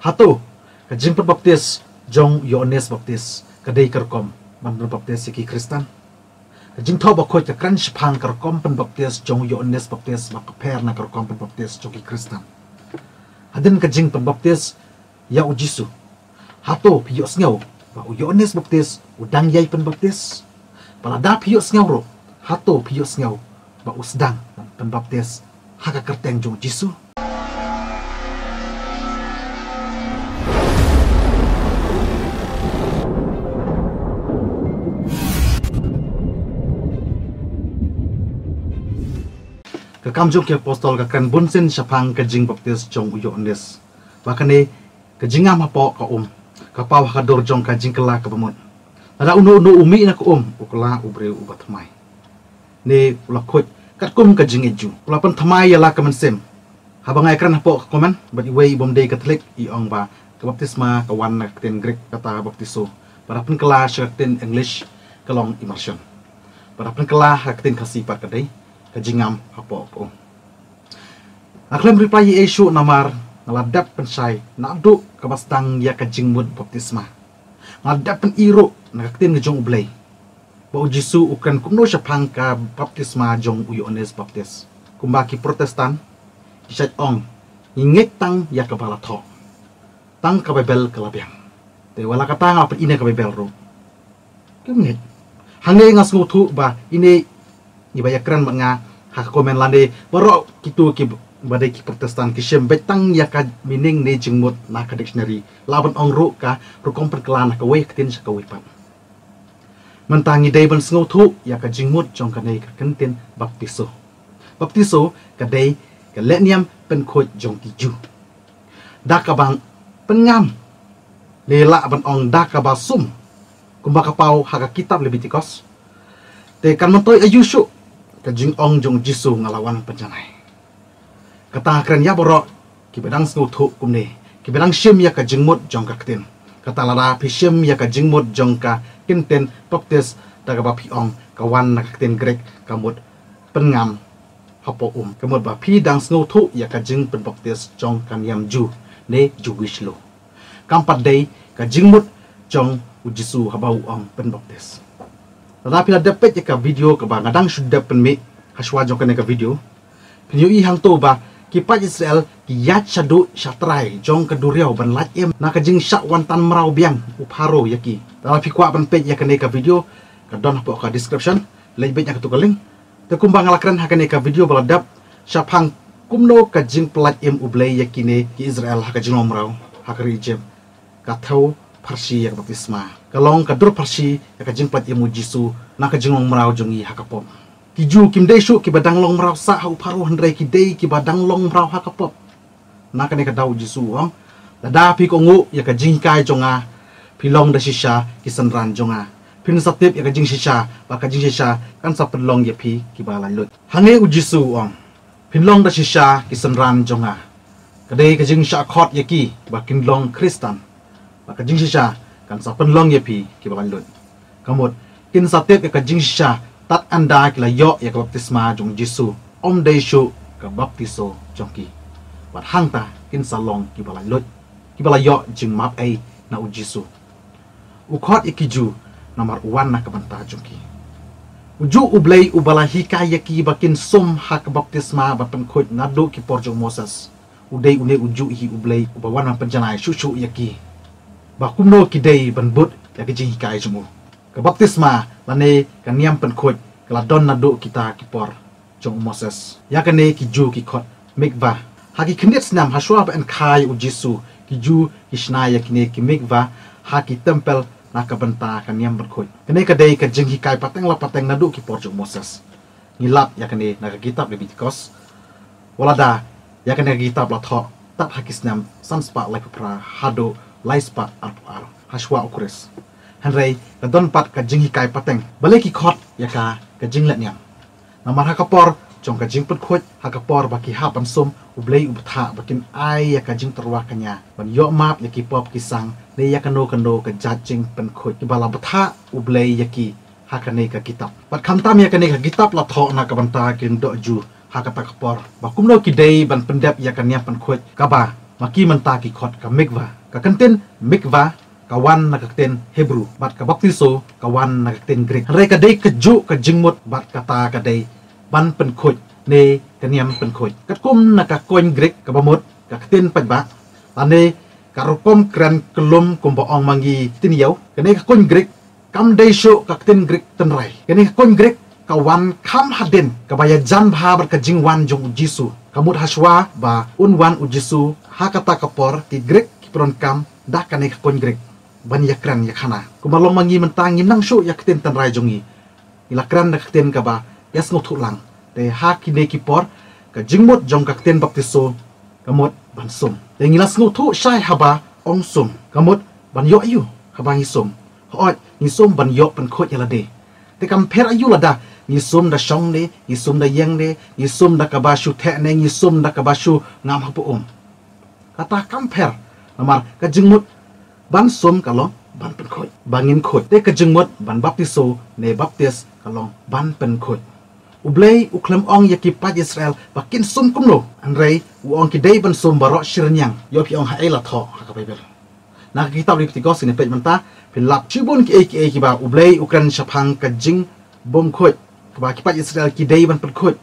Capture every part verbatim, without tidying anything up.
Hato ka jingpynbaptis jong u Ïoannis Baptis ka dei ka rukom ban pynbaptis ïa ki Khristan? Ka Jingthoh Bakhuid ka kren shaphang ka rukom pynbaptis jong u Ïoannis Baptis ba ka pher na ka rukom pynbaptis jong ki Khristan. Hadien ka jingpynbaptis ïa u Jisu, hato phi ïohsngew ba u Ïoannis Baptis u dang ïai pynbaptis? Ba lada phi ïohsngew ruh, hato phi ïohsngew ba u sdang ban pynbaptis ha ka kyrteng jong u Jisu? Ka Kam jong ki Apostol ka kren bunsien shaphang ka jingbaptis jong u Ïoannis, ba kane ka jingngam hapoh ka um ka paw ha ka dur jong ka jingkylla kaba mut. Lada uno uno u mih na ka um, u kylla u briew uba thymmai, ne u la khuid katkum ka jingngeit Jiw, u la pynthymmai ïa la ka mynsiem. Haba nga ïakren hapoh ka comment bad iwei i bym dei Katholik, i ong ba ka baptisma ka wan na ka ktien Greek kata baptizo, bad haba pynkylla sha ka ktien English ka long immersion, bad haba pynkylla ha ka ktien Khasi pat ka dei ka jingngam hapoh ka um. Nga khlem reply ei ei shuh namar nga la dep pynshai naduh kaba sdang ïa ka jingmut baptisma. Nga la dep pyni ruh na ka ktien ka jong U Blei ba u Jisu u kren kumno shaphang ka baptisma jong u Ïoannis Baptis. Kumba ki Protestant ki shait ong, ngi ngeit tang ïa kaba la thoh, tang ka Baibel ka la biang. Te wat la kata nga la pyni na ka Baibel ruh, kim ngeit. Hangne nga sngewthuh ba ine i ba ïakren bad nga ha ka comment lane baroh kito ki ba dei ki Protestant ki shem beit tang ïa ka meaning ne jingmut na ka dictionary, lah ban ong ruh ka rukom pynkylla na kawei ka ktien sha kawei pat. Mynta ngi dei ban sngewthuh ïa ka jingmut jong kane ka kyntien baptizo. Baptizo ka dei ka lehniam pynkhuid jong ki Jiw da kaba pynngam, ne lah ban ong da kaba sum, kumba ka paw ha ka kitab Lebitikos. Te kan myntoi aïu shuh ka jingong jong u Jisu, nga la wan pynjanai. Kata nga kren ïa baroh kiba dang sngewthuh kumne, kiba dang shim ïa ka jingmut jong ka ktien. Kata lada phi shim ïa ka jingmut jong ka kyntien baptis da kaba phi ong ka wan na ka ktien Greek ka mut pynngam hapoh um, ka mut ba phi dang sngewthuh ïa ka jingpynbaptis jong ka niam Jiw ne Jewish law. Kam pat dei ka jingmut jong u Jisu haba u ong pynbaptis. Lada phi la dep peit ïa ka video kaba nga dang shu dep pynmih ha shuwa jong kane ka video, phin ïohi hangto ba ki paid Israel ki ïaid shaduh shatrai jong ka duriaw ban lait im na ka jingshah wan tan mraw biang u Pharaoh ïa ki. Lada phi kwah ban peit ïa kane ka video, ka don hapoh ka description, leit beit na katu ka link. Te kumba nga la kren ha kane ka video ba la dep shaphang kumno ka jingpynlait im U Blei ïa kine ki Israel ha ka jinglong mraw ha ka ri Egypt, ka thew pharshi ïa ka baptisma, ka long ka dur pharshi ïa ka jingpynlait im u Jisu na ka jinglong mraw jong ngi ha ka pop. Ki Jiw kim dei shuh kiba dang long mraw sah ha u Pharaoh, hynrei ki dei kiba dang long mraw ha ka pop. Na kane ka daw u Jisu u ong, lada phi kohnguh ïa ka jinghikai jong nga, phi long da shisha ki synran jong nga. Phin sa tip ïa ka jingshisha, bad ka jingshisha kan sa pynlong ïa phi kiba laitluid. Hangne u Jisu u ong, phin long da shisha ki synran jong nga. Ka dei ka jingshah khot ïa ki ba kin long Khristan, bad ka jingshisha kan sa pynlong ïa phi kiba laitluid. Ka mut, kin sa tip ïa ka jingshisha tad ynda ki la ïoh ïa ka baptisma jong u Jisu, ym dei shuh ka baptiso jong ki. Bad hangta kin sa long kiba laitluid, kiba la ïoh jingmap ei na u Jisu. U khot ïa ki Jiw namar u wan na ka bynta jong ki. U juh U Blei uba la hikai ïa ki ba kin sum ha ka baptisma ban pynkhuid naduh ki por jong u Moses, u dei une u juh hi U Blei uba wan ban pynjanai shuh shuh ïa ki ba kumno ki dei ban bud ïa ka jinghikai jong u. Ka baptisma lane ka niam pynkhuid ka la don naduh kita ki por jong u Moses. Ïa kane ki Jiw ki khot mikvah. Ha ki khyndiat snem ha shuwa ba yn kha ïa u Jisu, ki Jiw ki shna ïa kine ki mikvah ha ki templ na ka bynta ka niam pynkhuid. Kane ka dei ka jinghikai pateng la pateng naduh ki por jong u Moses. Ngi lap ïa kane na ka kitab Lebitikos. Wat la da ïa kane ka kitab la thoh tad ha ki snem san spah laiphew phra haduh lai spah arphew ar ha shuwa u Khrist. Hynrei ka don pat ka jinghikai pateng, balei ki khot ïa ka ka jinglehniam. Namar ha ka por jong ka jingpynkhuid, ha ka por ba ki hap ban sum, U Blei u bthah ba kin ai ïa ka jingtyrwa kñia ban ïoh map ïa ki pop ki sang ne ïa kano kano ka jait jingpynkhuid kiba la bthah U Blei ïa ki ha kane ka kitab. Bad khamtam ïa kane ka kitab la thoh na ka bynta ki lyngdoh Jiw ha kata ka por ba kumno ki dei ban pyndep ïa ka niam pynkhuid kaba Ma ki mynta ki khot ka mikvah. Ka kyntien mikvah ka wan na ka ktien Hebru, bad ka baptiso ka wan na ka ktien Grik. Hynrei ka dei kajuh ka jingmut bad kata ka dei ban pynkhuid ne ka niam pynkhuid. Katkum na ka koin Grik kaba mut ka ktien paidbah, lane ka rukom kren kyllum kumba ong ma ngi ktien ïew, kane ka koin Grik kam dei shuh ka ktien Grik tynrai. Kane ka koin Grik ka wan kham hadien kaba ïajan bha bad ka jingwan jong u Jisu. Ka mut hashwa ba un wan u Jisu, ha kata ka por ki Grik ki pyndonkam da kane ka koin Grik ban ïakren ïakhana. Kumba long ma ngi mynta ngim nang shuh ïa ka ktien tynrai jong ngi. Ngi la kren da ka ktien kaba ïasngewthuh lang. Te ha kine ki por ka jingmut jong ka ktien baptiso ka mut ban sum. Te ngi la sngewthuh shai haba ong sum, ka mut ban ïoh aïu haba ngi sum? Hooid, ngi sum ban ïoh pynkhuid ïa lade. Te kam pher aïu lada ngi sum da shong ne, ngi sum da ïeng ne, ngi sum da kaba shu theh ne, ngi sum da kaba shu ngam hapoh um. Kata kam pher, namar ka jingmut ban sum ka long ban pynkhuid, ba ngin khuid. Te ka jingmut ban baptiso ne baptis ka long ban pynkhuid. U Blei u khlem ong ïa ki paid Israel ba kin sum kumno, hynrei u ong ki dei ban sum baroh shi rynïeng. Ïoh phi ong haei la thoh ha ka Baibl? Na ka kitab Lebitikos, ngin peit mynta, phin lap shibun kiei kiei kiba U Blei u kren shaphang ka jingbymkhuid, kaba ki paid Israel ki dei ban pynkhuid.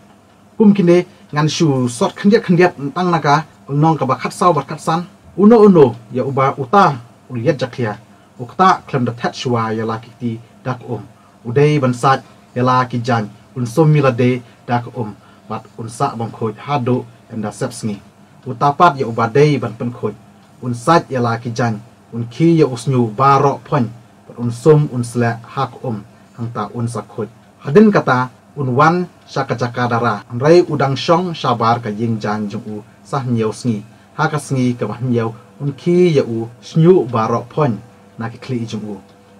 Kum kine ngan shu sot khyndiat khyndiat tang na ka lynnong kaba khatsaw bad khatsan. Uno uno ïa uba uta u liat jakhlia, u ktah khlem da thet shuwa ïa la ki kti da ka um, u dei ban sait ïa la ki jaiñ, un sum ïa lade da ka um, bad un sah bymkhuid haduh ynda sep sngi. Uta pat ïa uba dei ban pynkhuid, un sait ïa la ki jaiñ, un khie ïa u shñiuh baroh phoiñ, bad un sum un sleh ha ka um, hangta un sa khuid. Hadien kata un wan sha ka jaka dara, hynrei u dang shong shabar ka ïing jaiñ jong u sa hynñiew sngi. Ha ka sngi kaba hynñiew un khie ïa u shñiuh baroh phoiñ na ki khlieh jong u.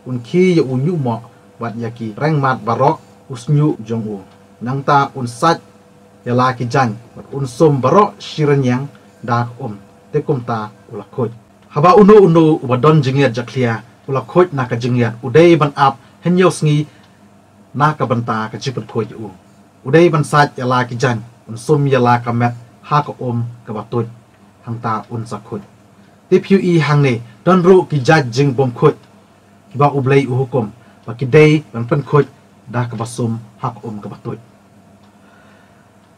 Un khie ïa u ñiuhmoh bad ïa ki rengmat baroh u shñiuh jong u. Nangta un sait ïa la ki jaiñ bad un sum baroh shi rynïeng da ka um, te kumta u la khuid. Haba uno uno uba don jingliat jakhlia u la khuid na ka jingliat, u dei ban ap hynñiew sngi na ka bynta ka jingpynkhuid ïa u. U dei ban sait ïa la ki jaiñ, un sum ïa la ka met ha ka um kaba tuid, hangta un sa khuid. Te phi ïohi hangne don ruh ki jait jingbymkhuid kiba U Blei u hukum ba ki dei ban pynkhuid da kaba sum ha ka um kaba tuid.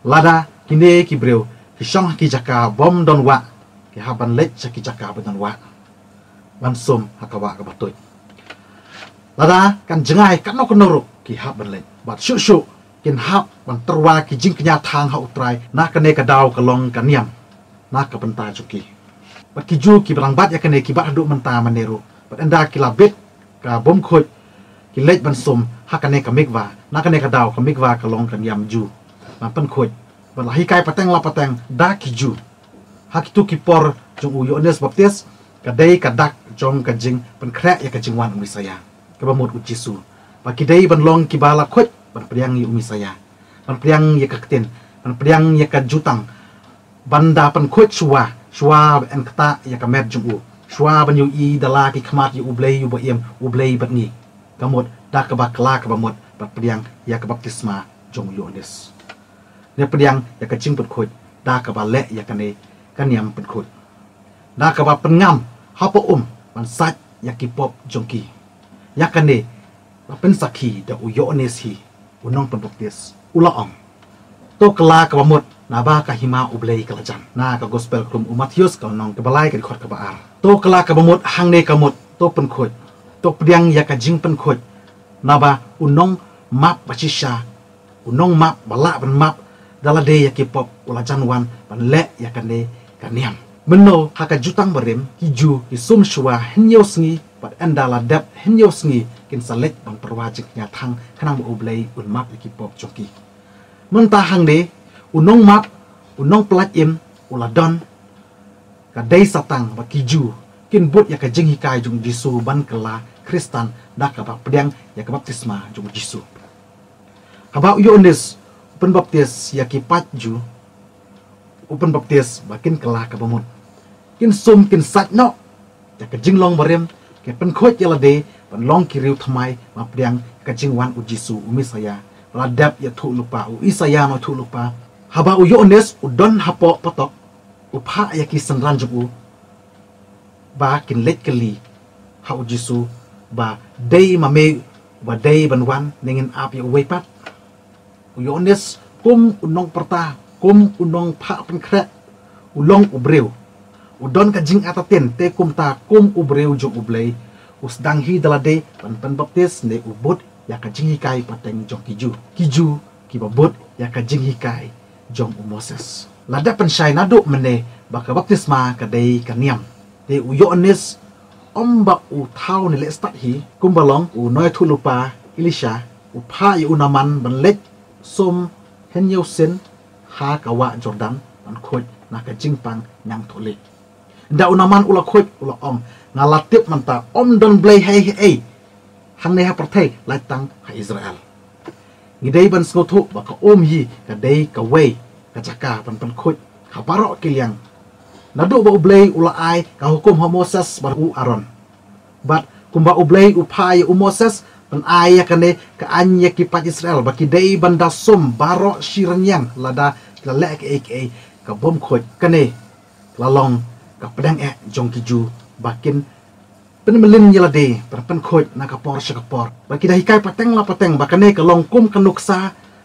Lada kine ki briew ki shong ha ki jaka bym don wah, ki hap ban leit sha ki jaka ba don wah ban sum ha ka wah kaba tuid. Lada kan jngai katno katno ruh ki hap ban leit, bad shuh shuh kin hap ban tyrwa ki jingkñia thang ha U Trai na kane ka daw ka long ka niam na ka bynta jong ki. Bad ki Jiw kiba dang bat ïa kane ki bat haduh mynta mynne ruh, bad ynda ki la bit ka bymkhuid, ki leit ban sum ha kane ka mikvah. Na kane ka daw ka mikvah ka long ka niam Jiw ban pynkhuid, bad la hikai pateng la pateng da ki Jiw. Ha kito ki por jong u Ïoannis Baptis, ka dei ka dak jong ka jingpynkhreh ïa ka jingwan u Messaïah, kaba mut u Jisu, ba ki dei ban long kiba la khuid ban pdiang ïa u Messaïah, ban pdiang ïa ka ktien, ban pdiang ïa ka jutang, ban da pynkhuid shuwa, shuwa ban ktah ïa ka met jong u, shuwa ban ïohi da la ki khmat ïa U Blei uba im, U Blei bad ngi. Ka mut da kaba kylla kaba mut ban pdiang ïa ka baptisma jong u Ïoannis, ne pdiang ïa ka jingpynkhuid da kaba leh ïa kane ka niam pynkhuid, da kaba pynngam hapoh um ban sait ïa ki pop jong ki. Ïa kane la pynsakhi da u Ïoannis hi, u nongpynbaptis. U la ong: To kylla kaba mut, naba ka hima U Blei ka la jan. Na ka Gospel kum u Mathaios ka lynnong kaba lai ka dkhot kaba ar. To kylla kaba mut hangne ka mut, to pynkhuid, to pdiang ïa ka jingpynkhuid, naba u nongmap ba shisha, u nongmap ba lah ban map da lade ïa ki pop u la jan wan ban leh ïa kane ka niam. Mynno ha ka Jutang Barim ki Jiw ki sum shuwa hynñiew sngi, bad ynda la dep hynñiew sngi kin sa leit ban tyrwa jingkñia thang khnang ba U Blei un map ïa ki pop jong ki. Mynta hangne u nongmap, u nongpyllait im u la don. Ka dei sa tang ba ki Jiw kin bud ïa ka jinghikai jong u Jisu ban kylla Khristan da kaba pdiang ïa ka baptisma jong u Jisu. Haba u Ïoannis u pynbaptis ïa ki paid Jiw, u pynbaptis ba kin kylla kaba mut, kin sum, kin sait noh ïa ka jinglong barim, kin pynkhuid ïa lade ban long ki riew thymmai ba pdiang ïa ka jingwan u Jisu u Messaïah, ba la dep ïathuhlypa, u Isaïah u la ïathuhlypa. Haba u Ïoannis u don hapoh patok, U phah ïa ki synran jong u ba kin leit kylli ha u Jisu ba dei ma me uba dei ban wan ne ngin ap ïa uwei pat. U Ïoannis kum u nongpyrta, kum u nongphah pynkhreh, u long u briew. U don ka jingartatien, te kumta kum u briew jong U Blei, u sdang hi da lade ban pynbaptis ne u bud ïa ka jinghikai pateng jong ki Jiw. Ki Jiw kiba bud ïa ka jinghikai jong u Moses. Lada pynshai naduh mynne ba ka baptisma ka dei ka niam, te u Ïoannis ym ba u thaw ne leh stad hi, kumba long u nongïathuhlypa Elisha, u phah ïa u Naaman ban leit sum hynñiew sien ha ka wah Jordan ban khuid na ka jingpang ñiangthohlieh. Ynda u Naaman u la khuid, u la ong, nga la tip mynta ym don Blei haei haei hangne ha pyrthei, lait tang ha Israel. Ngi dei ban sngewthuh ba ka um hi ka dei kawei ka jaka ban pynkhuid ha baroh ki liang. Naduh ba U Blei u la ai ka hukum ha Moses bad u Aaron. Bad kumba U Blei u phah ïa u Moses ban ai ïa kane ka aiñ ïa ki paid Israel ba ki dei ban da sum baroh shi rynïeng lada ki la leh kaei kaei ka bym khuid, kane ka la long ka pdeng eh jong ki Jiw ba kin pynmlien ïa lade ban pynkhuid na ka por sha ka por. Ba ki da hikai pateng la pateng ba kane ka long kum ka nuksa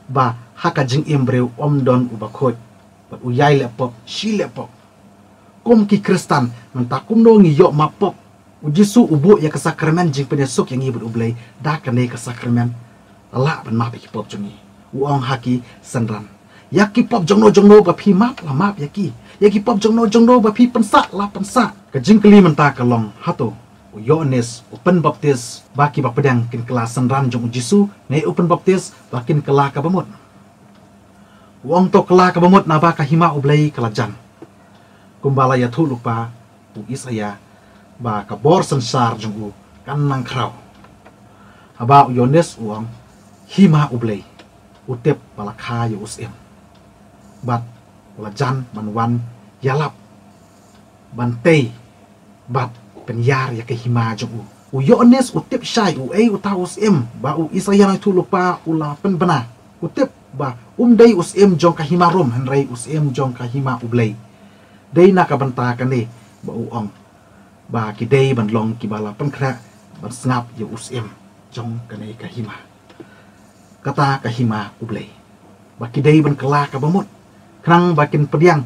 ba ha ka jingim briew ym don uba khuid bad u ïai leh pop, shi leh pop. Kum ki Khristan mynta kumno ngi ïoh map pop? U Jisu u buh ïa ka sakramen jingpynïasuk ïa ngi bad U Blei da kane ka sakramen. La lah ban map ïa ki pop jong ngi. U ong ha ki synran, ïa ki pop jongno jongno ba phi map la map ïa ki. Ïa ki pop jongno jongno ba phi pynsah la pynsah. Ka jingkylli mynta ka long, hato u Ïoannis u pynbaptis ba ki bapdeng kin kylla synran jong u Jisu, ne u pynbaptis ba kin kylla ka bamut? U ong to kylla ka bamut naba ka hima U Blei ka la jan. Kumba la ïathuhlypa u Isaïah ba ka bor synshar jong u kan nang khraw. Haba u Ïoannis u ong hima U Blei, u tip ba la kha ïa u syiem bad u la jan ban wan ïalap ban tei bad pynïar ïa ka hima jong u. U Ïoannis u tip shai uei uta u syiem ba u Isaïah nongïathuhlypa u la pynbna. U tip ba um dei u syiem jong ka hima Rom, hynrei u syiem jong ka hima U Blei. Dei na ka bynta kane ba u ong ba ki dei ban long kiba la pynkhreh ban sngap ïa u syiem jong kane ka hima, kata ka hima U Blei, ba ki dei ban kylla ka bamut khnang ba kin pdiang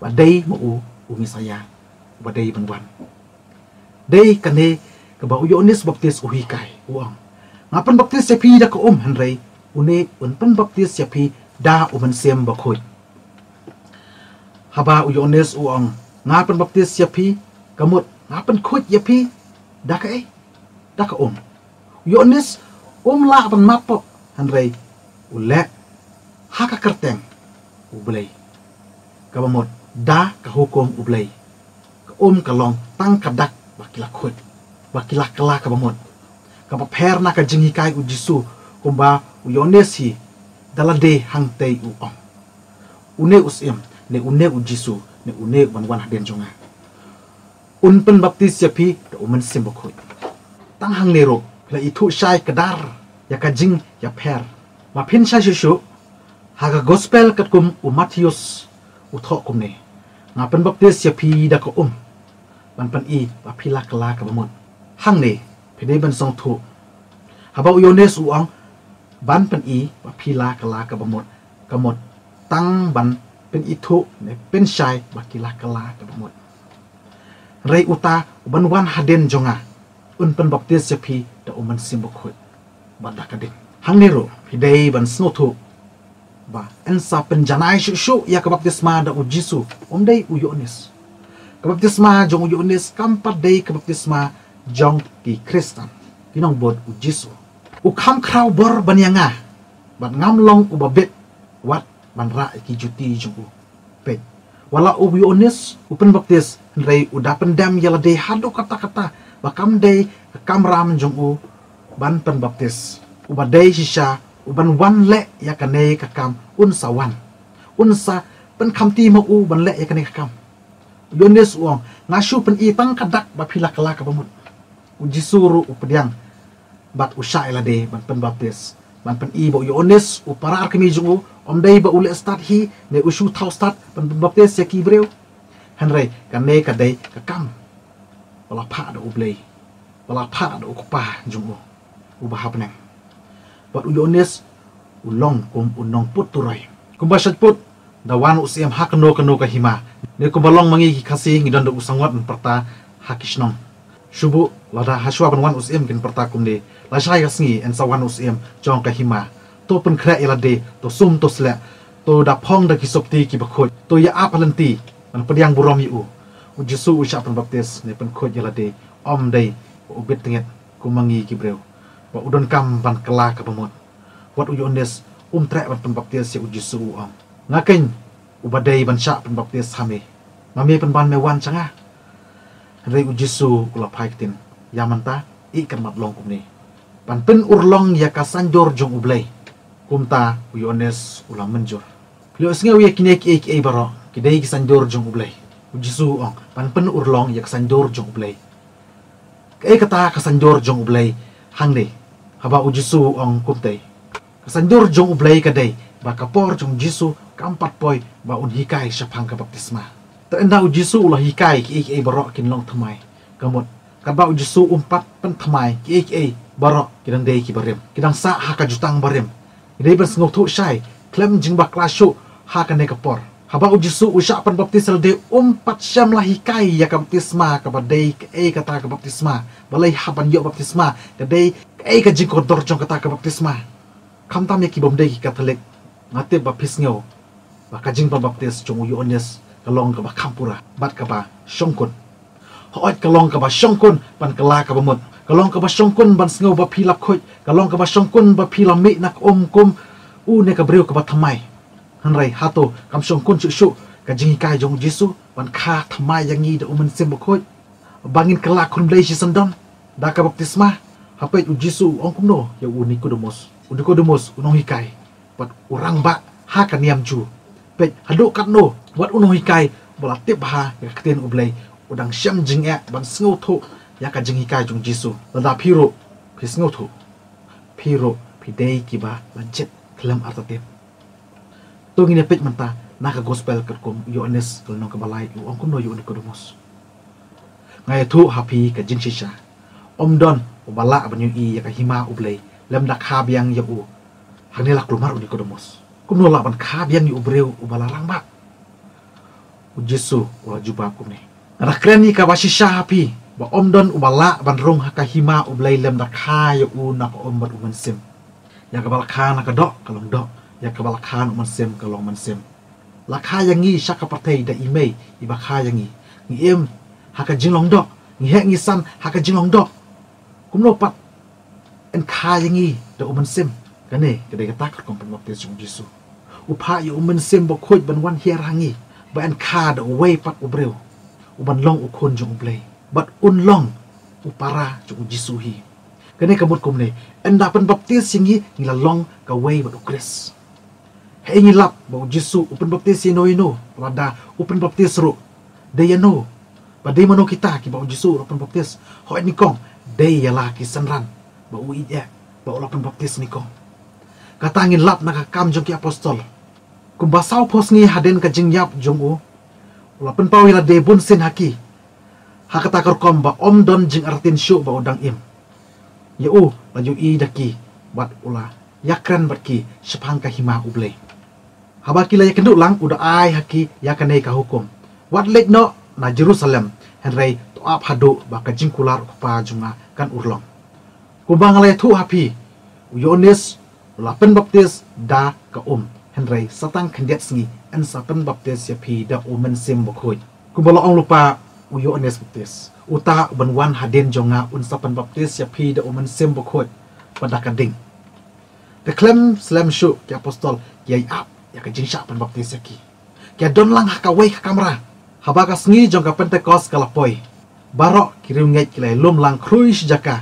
ba dei ma u u Messaïah ba dei ban wan. Dei kane kaba u Ïoannis Baptis u hikai, u ong, nga pynbaptis ïa phi da ka um, hynrei une un pynbaptis ïa phi da U Mynsiem Bakhuid. Haba u Ïoannis u ong, nga pynbaptis ïa phi ka mut, nga pynkhuid ïa phi da kaei? Da ka um. U Ïoannis um lah ban map pop, hynrei u leh ha ka kyrteng U Blei, kaba mut da ka hukum U Blei. Ka um ka long tang ka dak ba ki la khuid, ba ki la kylla ka bamut. Kaba pher na ka jinghikai u Jisu, kumba u Ïoannis hi da lade hangtei u ong, une u syiem, ne une u Jisu, ne une u ban wan hadien jong nga, un pynbaptis ïa phi da U Mynsiem Bakhuid. Tang hangne ruh phi la ithuh shai kdar ïa ka jingïapher. Ma phin shai shuh shuh, ha ka gospel katkum u Mathaios u thoh kumne, nga pynbaptis ïa phi da ka um ban pyni ba phi la kylla ka bamut. Hangne phi dei ban sngewthuh, haba u Ïoannis u ong ban pyni ba phi la kylla ka bamut, ka mut tang ban pynithuh ne pynshai ba ki la kylla ka bamut. Hynrei uta u ban wan hadien jong nga, un pynbaptis ïa phi da U Mynsiem Bakhuid bad da ka ding. Hangne ruh phi dei ban sngewthuh ba yn sa pynjanai shuh shuh ïa ka baptisma da u Jisu, um dei u Ïoannis. Ka baptisma jong u Ïoannis kam pat dei ka baptisma jong ki Khristan, ki nongbud u Jisu. U kham khraw bor ban ïa nga, bad ngam long uba bit wat ban rah ïa ki juti jong u. Peit, wat la u Ïoannis u pynbaptis, hynrei u da pyndem ïa lade haduh katta katta ba kam dei ka kamram jong u ban pynbaptis. Uba dei shisha u ban wan leh ïa kane ka kam un sa wan, un sa pynkhamti ma u ban leh ïa kane ka kam. U Ïoannis u ong, nga shu pyni tang ka dak ba phi la kylla ka bamut. U Jisu ruh u pdiang bad u shah ïa lade ban pynbaptis, ban pyni ba u Ïoannis u para kmie jong u, um dei ba u leh stad hi ne u shu thaw stad ban pynbaptis ïa ki briew. Hynrei kane ka dei ka kam ba la phah da U Blei, ba la phah da U Kpa jong u, uba ha bneng. Bad u Ïoannis u long kum u nongput turoi. Kumba shait put, da wan u Syiem ha kano kano ka hima. Ne kumba long ma ngi ki Khasi, ngi don da u sangot ban pyrta ha ki shnong. Shuh, lada hashwa ban wan u Syiem kin pyrta kumne: Lashai ka sngi yn sa wan u Syiem jong ka hima. To pynkhreh ïa lade, to sum to sleh, to da phong da ki sopti kiba khuid, to ïa ap ha lynti ban pdiang burom ïa u. U Jisu u shah pynbaptis ne pynkhuid ïa lade, ym dei ba u bit tngit kum ma ngi ki briew, ba u donkam ban kylla kaba mut. Wat u Ïoannis um treh ban pynbaptis ïa u Jisu, u ong: Nga keiñ uba dei ban shah pynbaptis ha me, ma me pynban me wan sha nga? Hynrei u Jisu u la phai ktien: Ïa mynta, ïeh, kan mat long kumne, ban pynurlong ïa ka saiñdur jong U Blei. Kumta u Ïoannis u la mynjur. Phi la ïohsngew ïa kine kiei kiei baroh, ki dei ki saiñdur jong U Blei. U Jisu u ong, ban pynurlong ïa ka saiñdur jong U Blei. Kaei kata ka saiñdur jong U Blei hangne, haba u Jisu u ong kumtei? Ka saiñdur jong U Blei ka dei ba ka por jong u Jisu kam pat poi ba un hikai shaphang ka baptisma. Te ynda u Jisu u la hikai, kiei kiei baroh kin long thymmai. Ka mut, katba u Jisu um pat pynthymmai, kiei kiei baroh ki dang dei kiba rim, ki dang sah ha ka jutang barim. Ngi dei ban sngewthuh shai khlem jingbakla shuh ha kane ka por. Haba u Jisu u shah pynbaptis ïa lade, um pat shym la hikai ïa ka baptisma, kaba dei kaei kata ka baptisma, balei hap ban ïoh baptisma, ka dei kaei ka jingkordor jong kata ka baptisma. Khamtam ïa ki bym dei ki Katholik, nga tip ba phi sngew ba ka jingpynbaptis jong u Ïoannis ka long kaba kham pura bad kaba shongkun. Hooid, ka long kaba shongkun ban kylla kaba mut. Ka long kaba shongkun ban sngew ba phi la khuid. Ka long kaba shongkun ba phi la mih na ka um kum une ka briew kaba thymmai. Hynrei hato kam shongkun shuh shuh ka jinghikai jong u Jisu ban kha thymmai ïa ngi da u Mynsiem Bakhuid, ba ngin kylla khun Blei shisyndon da ka baptisma? Ha peit u Jisu u ong kumno ïa u Nikodemus, u Nikodemus u nonghikai bad u rangbah ha ka niam Jiw. Peit haduh katno wat u nonghikai ba la tip bha ïa ka ktien U Blei u dang shem jingeh ban sngewthuh ïa ka jinghikai jong u Jisu. Lada phi ruh phi sngewthuh, phi ruh phi dei kiba la jied khlem artatien. To ngin ïa peit mynta na ka Gospel katkum u Ïoannis ka lynnong kaba lai, u ong kumno ïa u Nikodemus: Nga ïathuh ha phi ka jingshisha, ym don uba lah ban ïohi ïa ka hima U Blei lymda kha biang ïa u. Hangne la kulmar u Nikodemus. Kumno lah ban kha biang ïa u briew uba la rangbah? U Jisu u la jubab kumne: Nga da kren ïa kaba shisha ha phi, ba ym don uba lah ban rung ha ka hima U Blei lymda kha ïa u na ka um bad u mynsiem. Ïa kaba la kha na ka doh ka long doh, ïa kaba la kha na u mynsiem ka long mynsiem. La kha ïa ngi sha ka pyrthei da i mei iba kha ïa ngi. Ngi im ha ka jinglong doh, ngi heh ngi san ha ka jinglong doh. Kumno pat yn kha ïa ngi da u mynsiem? Kane ka dei kata ka rukom pynbaptis jong u Jisu. U phah ïa u Mynsiem Bakhuid ban wan hiar ha ngi, ba yn kha da uwei pat u briew, u ban long u khun jong U Blei bad un long u para jong u Jisu hi. Kane ka mut kumne, ynda pynbaptis ïa ngi, ngi la long kawei bad u Khrist. Hei ngi lap ba u Jisu u pynbaptis ïano ïano, lada u pynbaptis ruh, dei ïano? Ba dei mano kita kiba u Jisu u la pynbaptis? Hooid nyngkong, dei ïa la ki synran ba u ïeit eh ba u la pynbaptis nyngkong. Kata ngin lap na ka Kam jong ki Apostol. Kumba sawphew sngi hadien ka jingïap jong u, u la pynpaw ïa lade bunsien ha ki, ha kata ka rukom ba ym don jingartatien shuh ba u dang im. Ïa u la ïohi da ki bad u la ïakren bad ki shaphang ka hima U Blei. Haba ki la ïakynduh lang, u da ai ha ki ïa kane ka hukum: Wat leit noh na Jerusalem, hynrei to ap haduh ba ka jingkular U Kpa jong nga kan urlong. Kumba nga la ïathuh ha phi, u Ïoannis u la pynbaptis da ka um, hynrei sa tang khyndiat sngi yn sa pynbaptis ïa phi da u Mynsiem Bakhuid. Kumba la ong lypa u Ïoannis Baptis, uta u ban wan hadien jong nga un sa pynbaptis ïa phi da u Mynsiem Bakhuid bad da ka ding. Te khlem slem shuh ki Apostol ki ïai ap ïa ka jingshah pynbaptis ïa ki. Ki ïa don lang ha kawei ka kamra. Haba ka sngi jong ka Pentekost ka la poi, baroh ki riewngeit ki la ïalum lang khrui shi jaka.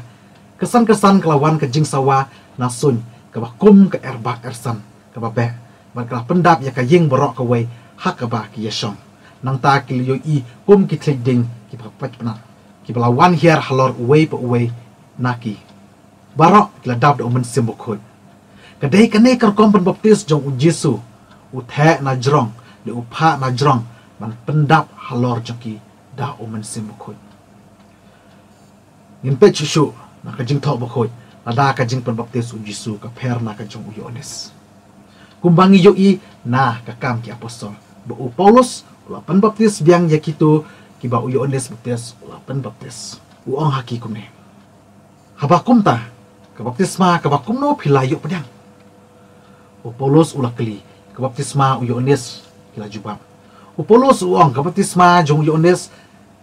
Kyrsan kyrsan ka la wan ka jingsawa na suiñ kaba kum ka erbah ersan kaba beh, bad ka la pyndap ïa ka ïing baroh kawei ha kaba ki ïashong. Nangta ki la ïohi kum ki thylliej ding kiba pait pnat, kiba la wan hiar halor uwei pa uwei na ki. Baroh ki la dap da u Mynsiem Bakhuid. Ka dei kane ka rukom pynbaptis jong u Jisu. U theh na jrong, ne u phah na jrong, ban pyndap halor jong ki da u Mynsiem Bakhuid. Ngin peit shuh shuh na ka Jingthoh Bakhuid, lada ka jingpynbaptis u Jisu ka pher na ka jong u Ïoannis. Kumba ngi ïohi na ka Kam ki Apostol, ba u Paulus u la pynbaptis biang ïa kito kiba u Ïoannis Baptis u la pynbaptis. U ong ha ki kumne: Haba kumta, ka baptisma kaba kumno phi la ïoh pdiang? U Paulus u la kylli, ka baptisma u Ïoannis, ki la jubab. U Paulus u ong, ka baptisma jong u Ïoannis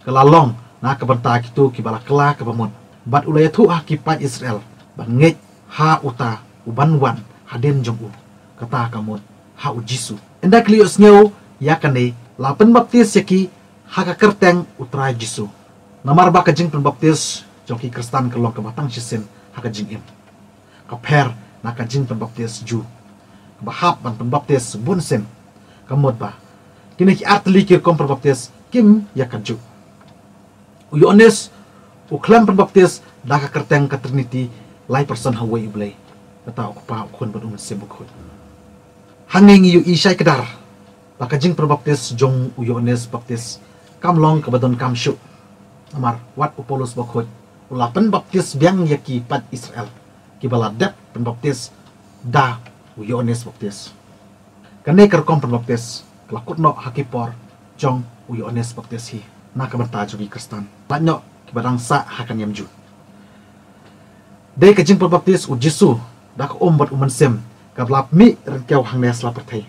ka la long na ka bynta kito kiba la kylla kaba mut, bad u la ïathuh ha ki paid Israel ban ngeit ha uta u ban wan hadien jong u, kata ka mut ha u Jisu. Ynda ki la ïohsngew ïa kane, la pynbaptis ïa ki ha ka kyrteng u Trai Jisu. Namar ba ka jingpynbaptis jong ki Khristan ka long kaba tang shisien ha ka jingim, ka pher na ka jingpynbaptis Jiw kaba hap ban pynbaptis bun sien. Ka mut ba kine ki artylli ki rukom pynbaptis kim ïa ka juk. U Ïoannis u khlem pynbaptis da ka kyrteng ka Trinity, lai person ha uwei u Blei, kata u Kpa, u Khun bad u Mynsiem Bakhuid. Hangne ngi ïohi shai kdar ba ka jingpynbaptis jong u Ïoannis Baptis kam long kaba donkam shuh. Namar wat u Paulus Bakhuid u la pynbaptis biang ïa ki paid Israel kiba la dep pynbaptis da u Ïoannis Baptis. Kane ka rukom pynbaptis ka la kut noh ha ki por jong u Ïoannis Baptis hi na ka bynta jong ki Khristan, lait noh kiba dang sah ha ka niam Jiw. Dei ka jingpynbaptis u Jisu da ka um bad u Mynsiem kaba la mih ryngkew hangne sla pyrthei.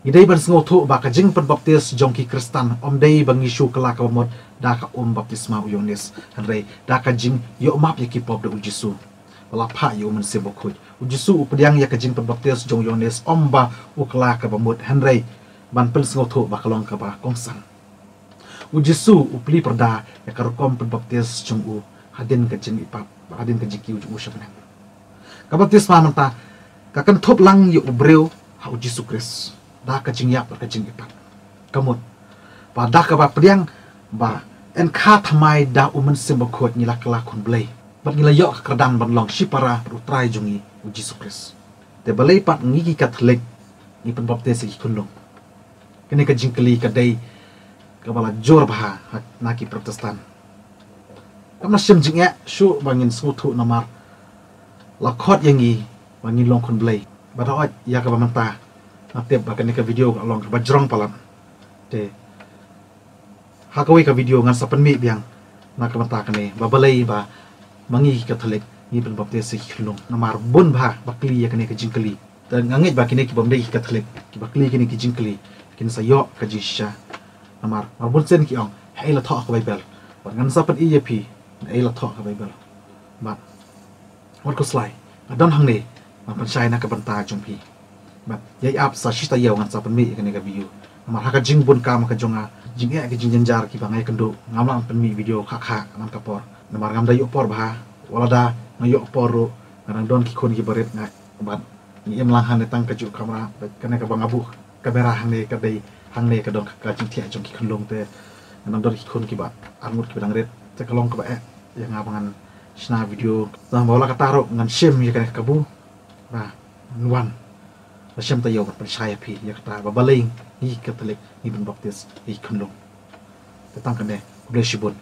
Ngi dei ban sngewthuh ba ka jingpynbaptis jong ki Khristan ym dei ba ngi shu kylla kaba mut da ka um baptisma u Ïoannis, hynrei da ka jingïoh map ïa ki pop da u Jisu ba la phah ïa u Mynsiem Bakhuid. U Jisu u pdiang ïa ka jingpynbaptis jong u Ïoannis ym ba u kylla kaba mut, hynrei ban pynsngewthuh ba ka long kaba kongsan. U Jisu u plie pyrda ïa ka rukom pynbaptis jong u hadien ka jingipap, hadien ka jingkiew jong u sha bneng. Ka baptisma mynta ka kynthup lang ïa u briew ha u Jisu Khrist da ka jingïap bad ka jingipap. Ka mut ba da kaba pdiang ba yn kha thymmai da u Mynsiem Bakhuid ngi la kylla khun Blei bad ngi la ïoh ka kyrdan ban long shipara bad u Trai jong ngi u Jisu Khrist. Te balei pat ngi ki Katholik ngi pynbaptis ïa ki khunlung? Kane ka jingkylli ka dei kaba la jur bha ha, na ki Protestant. Kam da shim jingeh shuh ba ngin sngewthuh namar la khot ïa ngi ba ngin long khun Blei. Bad hooid, ïa kaba mynta nga tip ba kane ka video ka long kaba jrong palat. Te ha kawei ka video ngan sa pynmih biang na ka bynta kane, ba balei ba ma ngi ki Katholik ngi pynbaptis ïa ki khunlung. Namar bun bha ba kylli ïa kane ka jingkylli. Te nga ngeit ba kine ki bym dei ki Katholik kiba kylli kine ki jingkylli kin sa ïoh ka jingshisha. Namar mar bun sien ki ong, haei la thoh ha ka Baibl? Bad ngan sa pyni ïa phi haei la thoh ha ka Baibl. Bad wat khuslai, nga don hangne ban pynshai na ka bynta jong phi. Bad ïai ap sa shi taïew ngan sa pynmih ïa kane ka video. Namar ha ka jingbun kam ka jong nga, jingeh ki jingjynjar kiba nga ïakynduh, ngam lah ban pynmih video kha kha man ka por. Namar ngam da ïoh por bha, wat lada nga ïoh por ruh nga dang don ki khun kiba rit, nga bad ngi im lang hangne tang kajuh kamra, bad kane kaba nga buh kamera hangne ka dei, hangne ka don ka jingthiah jong ki khunlung, te nga dang don ki khun kiba arngut kiba dang rit, te ka long kaba eh ïa nga ba ngan shna video. Tang ba wat la katta ruh ngan shim ïa kane ka kabu. Ba ngan wan, la shem taïew ban pynshai ïa phi ïa kata ba balei ngi Katholik ngi pynbaptis ïa ki khunlung. Te tang kane, khublei shibun.